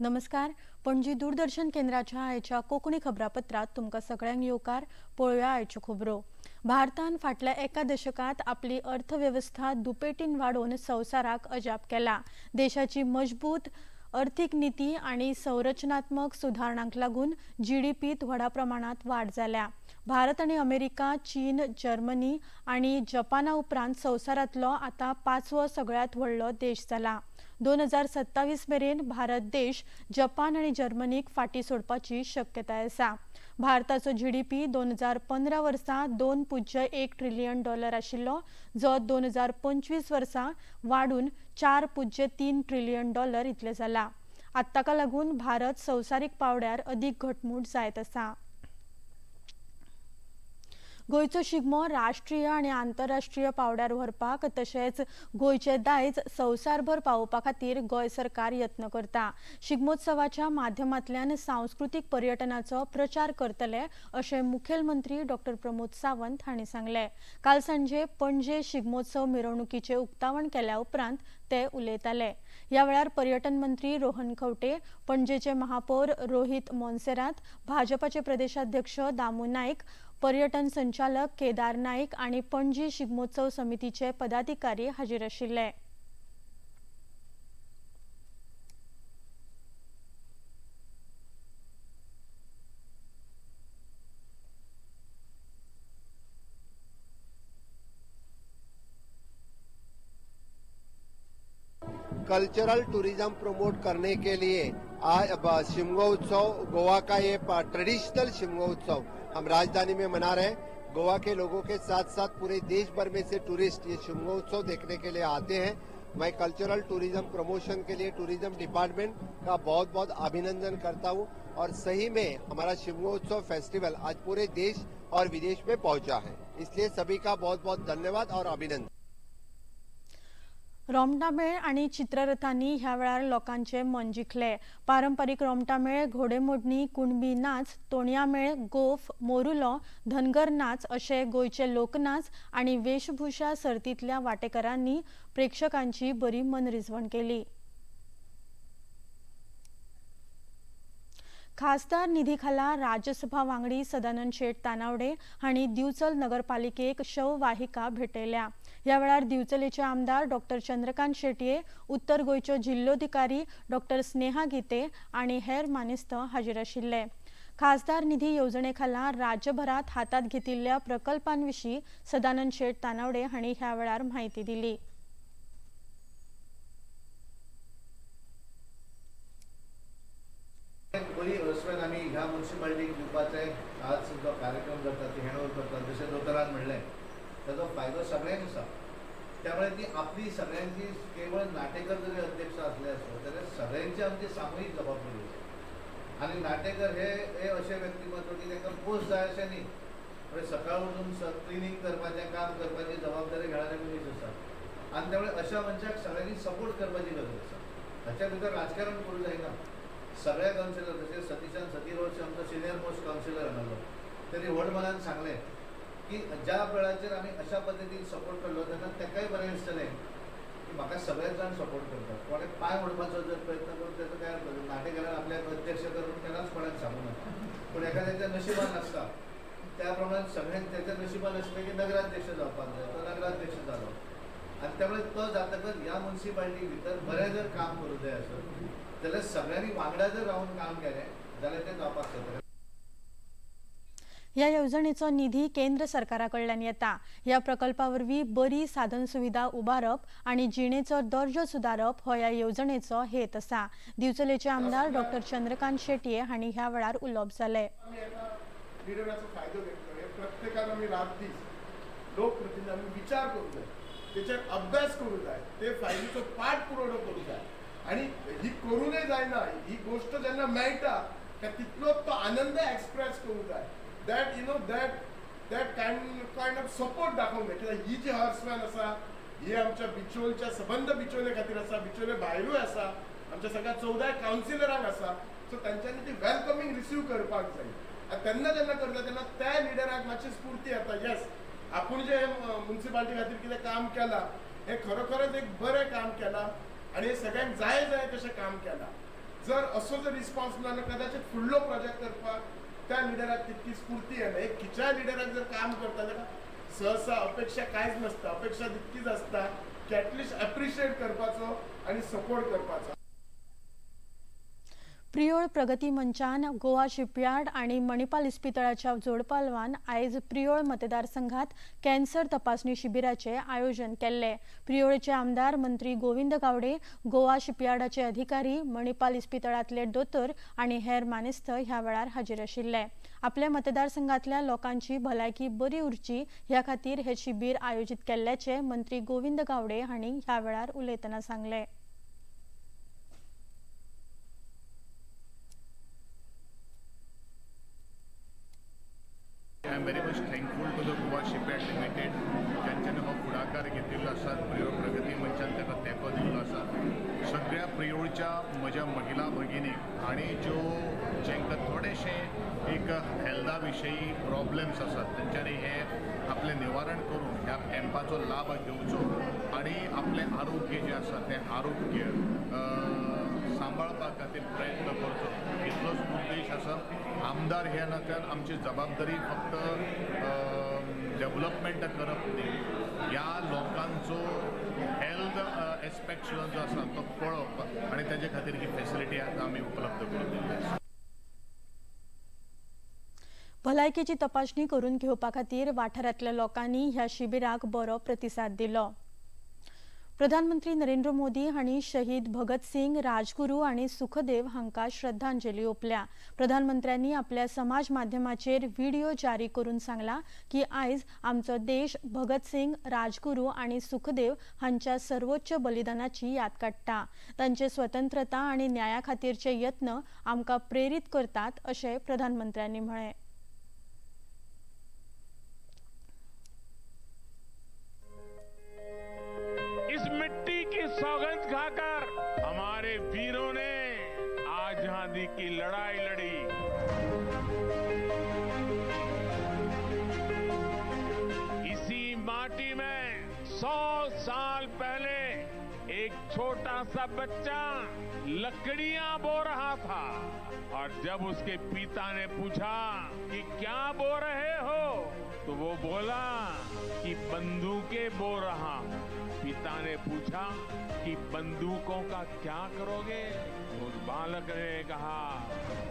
नमस्कार, पणजी दूरदर्शन केंद्राच्या आयच्या कोंकणी खबरापत्रात तुमकां सगळ्यांक येवकार. पळोवया आयच्यो खबरो. भारतान फाटल्या एका दशकांत आपली अर्थवेवस्था दुपेटीन वाडोवन संवसाराक अजाप केला. देशाची मजबूत अर्थीक नीती आनी संरचनात्मक सुदारणांक लागून जीडीपीत व्हडा प्रमाणात वाड जाल्या. भारत आनी अमेरिका, चीन, जर्मनी आनी जपाना उपरांत संवसारांतलो आतां पांचवो सगळ्यांत व्हडलो देश जाला. 2027 मेरेन भारत देश जपान आनी जर्मनीक फाटी सोडपाची शक्यताय आसा. भारताचो जीडीपी 2015 वर्सा 2.1 ट्रिलियन डॉलर आशिल्लो, जो 2025 वर्सा वाडून 4.3 ट्रिलियन डॉलर इतले जाला. आतां ताका लागून भारत संवसारीक पावड्यार अदीक घटमूट जायत आसा. गोंयचो शिगमो राष्ट्रीय आनी आंतरराष्ट्रीय पावड्यार व्हरपाक तशेंच गोंयचे दायज संवसारभर पावोवपा खातीर गोंय सरकार यत्न करता. शिगमोत्सवाच्या माध्यमांतल्यान सांस्कृतीक पर्यटनाचो प्रचार करतले अशें मुखेलमंत्री डॉक्टर प्रमोद सावंत हांणी सांगलें. काल सांजे पणजे शिगमोत्सव मिरवणुकीचें उक्तावण केल्या उपरांत ते उलयताले. ह्या वेळार पर्यटन मंत्री रोहन खंवटे, पणजेचे महापौर रोहित मोन्सेरात, भाजपाचे प्रदेशाध्यक्ष दामू नाईक, पर्यटन संचालक केदार नाईक आणि पणजी शिगमोत्सव समितीचे पदाधिकारी हाजीर आशिल्ले. कल्चरल टूरिज्म प्रमोट करने के लिए आज शिमगो उत्सव, गोवा का ये ट्रेडिशनल शिमगो उत्सव हम राजधानी में मना रहे हैं. गोवा के लोगों के साथ साथ पूरे देश भर में से टूरिस्ट ये शिमगो उत्सव देखने के लिए आते हैं. मैं कल्चरल टूरिज्म प्रमोशन के लिए टूरिज्म डिपार्टमेंट का बहुत बहुत अभिनंदन करता हूँ और सही में हमारा शिमगो उत्सव फेस्टिवल आज पूरे देश और विदेश में पहुँचा है, इसलिए सभी का बहुत बहुत धन्यवाद और अभिनंदन. रोमटामेळ आनी चित्ररथांनी ह्या वेळार लोकांचे मन जिखले. पारंपरीक रोमटामेळ, घोडेमोडणी, कुणबी नाच, तोणयामेळ, गोफ, मोरुलो, धनगर नाच अशे गोंयचे लोकनाच आनी वेशभूषा सर्तींतल्या वांटेकारांनी प्रेक्षकांची बरी मनरिजवण केली. खासदार निधी खाला राज्यसभा वांगडी सदानंद शेट तानावडे हांणी दिवचल नगरपालिकेक शववाहिका भेटयल्या. ह्या वेळार दिवचलेचे आमदार डॉक्टर चंद्रकांत शेटये, उत्तर गोंयच्यो जिल्लोधिकारी डॉक्टर स्नेहा गीते आनी हेर मानेस्त हाजीर आशिल्ले. खासदार निधी येवजणे खाला राज्यभरात हातात घेतिल्ल्या प्रकल्पांविशीं सदानंद शेट तानावडे हांणी ह्या वेळार म्हायती दिली. बरी हर्सवेन आमी ह्या म्युनिसिपालिटीक दिवपाचे आज जो कार्यक्रम जाता ती हँडओवर करतात. जशें दोतोरान म्हणलें ताजो फायदो सगळ्यांक आसा, त्यामुळे ती आपली सगळ्यांची केवळ नाटेकर जरी अध्यक्ष असले आसलो जाल्यार सगळ्यांची आमची सामुहीक जबाबदारी आसा. आनी नाटेकर हे अशें व्यक्तिमत्व की तांकां पोस्ट जाय अशें न्ही, म्हणजे सकाळ उठून क्लिनींग करपाचें काम करपाची जबाबदारी घेणारे मनीस आसा आनी त्यामुळे अशा मनशाक सगळ्यांनी सपोर्ट करपाची गरज आसा. हाच्या भितर राजकारण करूं जायना. सगळ्या कावन्सिलर जशें सतीशान सतीरोज आमचो सिनियर मोस्ट कावन्सिलर आसलो, तेणी व्हड मनान सांगलें की ज्या वेळाचेर आमी अशा पद्दतीन सपोर्ट केल्लो तेन्ना ताकाय बरें दिसतलें की म्हाका सगळेच जाण सपोर्ट करतात. कोणें पांय ओडपाचो जर प्रयत्न करून तेजो काय अर्थ, नाटेकारान आपल्याक अध्यक्ष करून केन्नाच कोणाक सांगूं नाका, पूण एखाद्याच्या नशिबान आसता त्या प्रमाण सगळ्यांक तेच्या नशिबान आसलें की नगराध्यक्ष जावपाक जाय, तो नगराध्यक्ष जालो आनी त्यामुळे तो जातकच ह्या म्युनिसिपालिटी भितर बरें जर काम करूं जाय आसत जाल्यार सगळ्यांनी वांगडा जर रावन काम केलें जाल्यार तें जावपाक शकता. ह्या येवजणेचो निधी केंद्र सरकारा कडल्यान येता. ह्या प्रकल्पा वरवीं बरी साधन सुविधा उबारप आनी जिणेचो दर्जो सुदारप हो ह्या येवजणेचो हेत आसा. दिवचलेचे आमदार डॉक्टर चंद्रकांत शेटये हांणी ह्या वेळार उलोवप जालें. लिडराचो फायदो घेतलो. प्रत्येकान आमी रात दीस लोकप्रतिनिधी आमी विचार करूंक जाय, तेचेर अभ्यास करूंक जाय, ते फायलीचो पाठ पुरवठो करूंक जाय आनी ही करूनय जायना. ही गोश्ट जेन्ना मेळटा त्या तितलोच तो आनंद एक्सप्रेस करूंक जाय. That you know that that kind of support दाखोवंक जाय. कित्याक ही जी हर्समॅन आसा ही आमच्या बिचोलच्या सबंद बिचोले खातीर आसा, बिचोले भायरूय आसा, आमच्या सगळ्या 14 कावन्सिलरांक आसा. सो तांच्यांनी ती वेलकमींग रिसीव करपाक जाय. आनी तेन्ना जेन्ना करता तेन्ना त्या लिडराक मातशी स्फूर्ती येता, येस आपूण जे म्युनिसिपालिटी खातीर कितें काम केलां हें खरोखरच एक बरें काम केलां आनी हे सगळ्यांक जाय जाय तशें काम केलां. जर असो जर रिस्पॉन्स ना जाल्यार कदाचित फुडलो प्रोजेक्ट करपाक त्या लिडराक तितकी स्फूर्ती येना. एक खंयच्याय लिडराक जर काम करता जाल्यार सहसा अपेक्षा कांयच नासता, अपेक्षा तितकीच आसता की एटलिस्ट एप्रिशिएट करपाचो आनी सपोर्ट करपाचो. प्रियोळ प्रगती मंचान गोवा शिपयार्ड आनी मणिपाल इस्पितळाच्या जोडपालवान आयज प्रियोळ मतदारसंघात कॅन्सर तपासणी शिबिराचे आयोजन केल्ले. प्रियोळचे आमदार मंत्री गोविंद गावडे, गोवा शिपयार्डाचे अधिकारी, मणिपाल इस्पितळांतले दोतोर आनी हेर मानेस्त ह्या वेळार हाजीर आशिल्ले. आपल्या मतदारसंघातल्या लोकांची भलायकी बरी उरची ह्या खातीर हे शिबीर आयोजीत केल्ल्याचे मंत्री गोविंद गावडे हांणी ह्या वेळार उलयतना सांगले. I am very much thankful to the Goa Shipyard Limited ज्यांच्यानी हो फुडाकार घेतिल्लो आसा. प्रियोळ प्रगती मंचान ताका तेंको दिल्लो आसा. सगळ्या प्रियोळच्या म्हज्या महिला भगिनीक आनी ज्यो जांकां थोडेशें एक हेल्था विशयी प्रॉब्लम्स आसात तेंच्यांनी हें आपलें निवारण करून ह्या कॅम्पाचो लाभ घेवचो आनी आपलें आरोग्य जें आसा तें आरोग्य सांबाळपा खातीर प्रयत्न करचो, इतलोच उद्देश आसा. आमदार ह्या नात्यान आमची जबाबदारी फक्त डेवलपमेंट करप न्ही, ह्या लोकांचो हेल्थ एस्पेक्ट सुद्दां जो आसा तो पळोवप आनी ताजे खातीर ही फेसिलिटी आतां आमी उपलब्ध करून दिल्ली आसा. भलायकेची तपासणी करून घेवपा खातीर वाठारांतल्या लोकांनी ह्या शिबिराक बरो प्रतिसाद दिलो. प्रधानमंत्री नरेंद्र मोदी हांणी शहीद भगत सिंग, राजगुरू आनी सुखदेव हांकां श्रद्धांजली ओंपल्या. प्रधानमंत्र्यांनी आपल्या समाज माध्यमाचेर व्हिडिओ जारी करून सांगला की आयज आमचो देश भगत सिंग, राजगुरू आनी सुखदेव हांच्या सर्वोच्च बलिदानाची याद काडटा. तांचे स्वतंत्रता आनी न्याया खातीरचे यत्न आमकां प्रेरीत करतात अशें प्रधानमंत्र्यांनी म्हळें. इस मिट्टी की सौगंध खाकर हमारे वीरों ने आजादी की लड़ाई लड़ी. इसी माटी में 100 साल पहले एक छोटा सा बच्चा लकड़ियां बो रहा था और जब उसके पिता ने पूछा कि क्या बो रहे हो तो वो बोला कि बंदूकें बो रहा हूं. पिता ने पूछा कि बंदूकों का क्या करोगे? तो उस बालक ने कहा,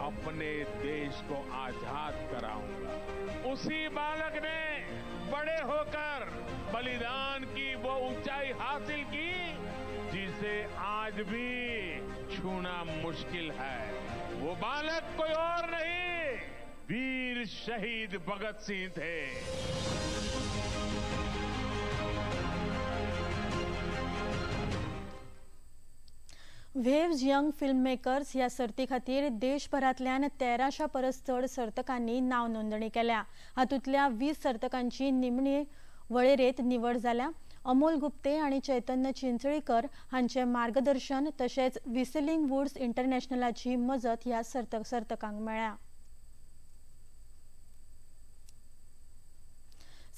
अपने देश को आजाद कराऊंगा. उसी बालक ने बड़े होकर बलिदान की वो ऊंचाई हासिल की जिसे आज भी छूना मुश्किल है. वो बालक कोई और नहीं, वीर शहीद भगत सिंह थे. वेव्ज यंग फिल्म मेकर्स ह्या सर्ती खातीर देशभरांतल्यान 1300 परस चड सर्तकांनी नांव नोंदणी केल्या. हातूंतल्या 20 सर्तकांची निमणी वळेरेंत निवड जाल्या. अमोल गुप्ते आनी चैतन्य चिंचळीकर हांचें मार्गदर्शन तशेंच व्हिसलिंग वुड्स इंटरनॅशनलाची मजत ह्या सर्तकांक मेळ्ळ्या.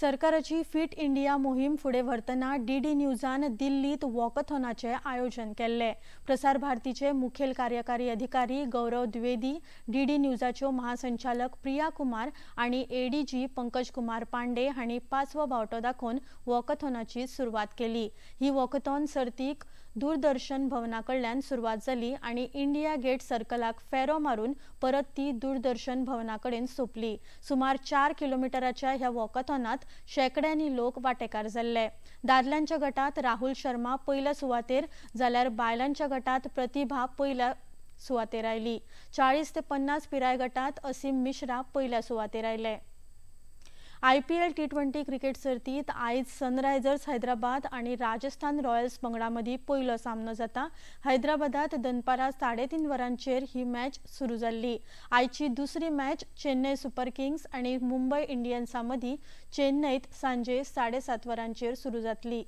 सरकाराची फिट इंडिया मोहीम फुडें व्हरतना डीडी न्यूजान दिल्लीत वॉकथॉनाचें आयोजन केल्लें. प्रसार भारतीचे मुखेल कार्यकारी अधिकारी गौरव द्विवेदी, डीडी न्यूजाच्यो महासंचालक प्रिया कुमार आनी एडीजी पंकज कुमार पांडे हांणी पांचवो बावटो दाखोवन वॉकथॉनाची सुरवात केली. ही वॉकथॉन सर्तीक दूरदर्शन भवना कडल्यान सुरवात जाली आनी इंडिया गेट सर्कलाक फेरो मारून परत ती दूरदर्शन भवना कडेन सोंपली. सुमार 4 किलोमिटराच्या ह्या वॉकथॉनात शेकड्यांनी लोक वांटेकार जाल्ले. दादल्यांच्या गटात राहुल शर्मा पयल्या सुवातेर जाल्यार बायलांच्या गटात प्रतिभा पयल्या सुवातेर आयली. 40 ते 50 पिराय गटात असीम मिश्रा पयल्या सुवातेर आयले. IPL T20 cricket सर्तीत आयज सनरायझर्स हैदराबाद आनी राजस्थान रॉयल्स पंगडा मदीं पयलो सामनो जाता. हैदराबादात दनपारां 3:30 वरांचेर ही मॅच सुरू जाल्ली. आयची दुसरी मॅच चेन्नय सुपर किंग्स आनी मुंबय इंडियन्सा मदीं चेन्नयत सांजे 7:30 वरांचेर सुरू जातली.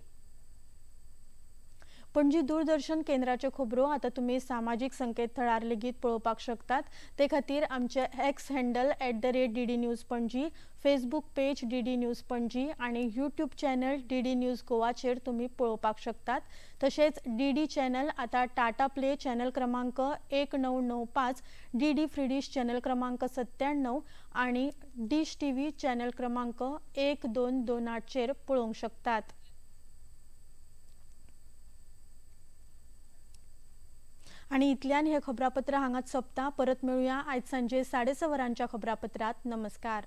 पणजी दूरदर्शन केंद्राच्यो खबरो आतां तुमी सामाजीक संकेतथळार लेगीत पळोवपाक शकतात. ते खातीर आमचे X handle @DD News Panaji, Facebook page DD News Panaji आनी यूट्यूब चॅनल DD news गोवाचेर तुमी पळोवपाक शकतात. तशेंच DD channel आतां टाटा प्ले चॅनल क्रमांक 1995, DD free dish channel क्रमांक 97 आनी डिश TV channel क्रमांक 1228चेर पळोवंक शकतात. आनी इतल्यान हे खबरापत्र हांगाच सोंपता. परत मेळुया आयज सांजे 6:30 वरांच्या खबरापत्रात. नमस्कार.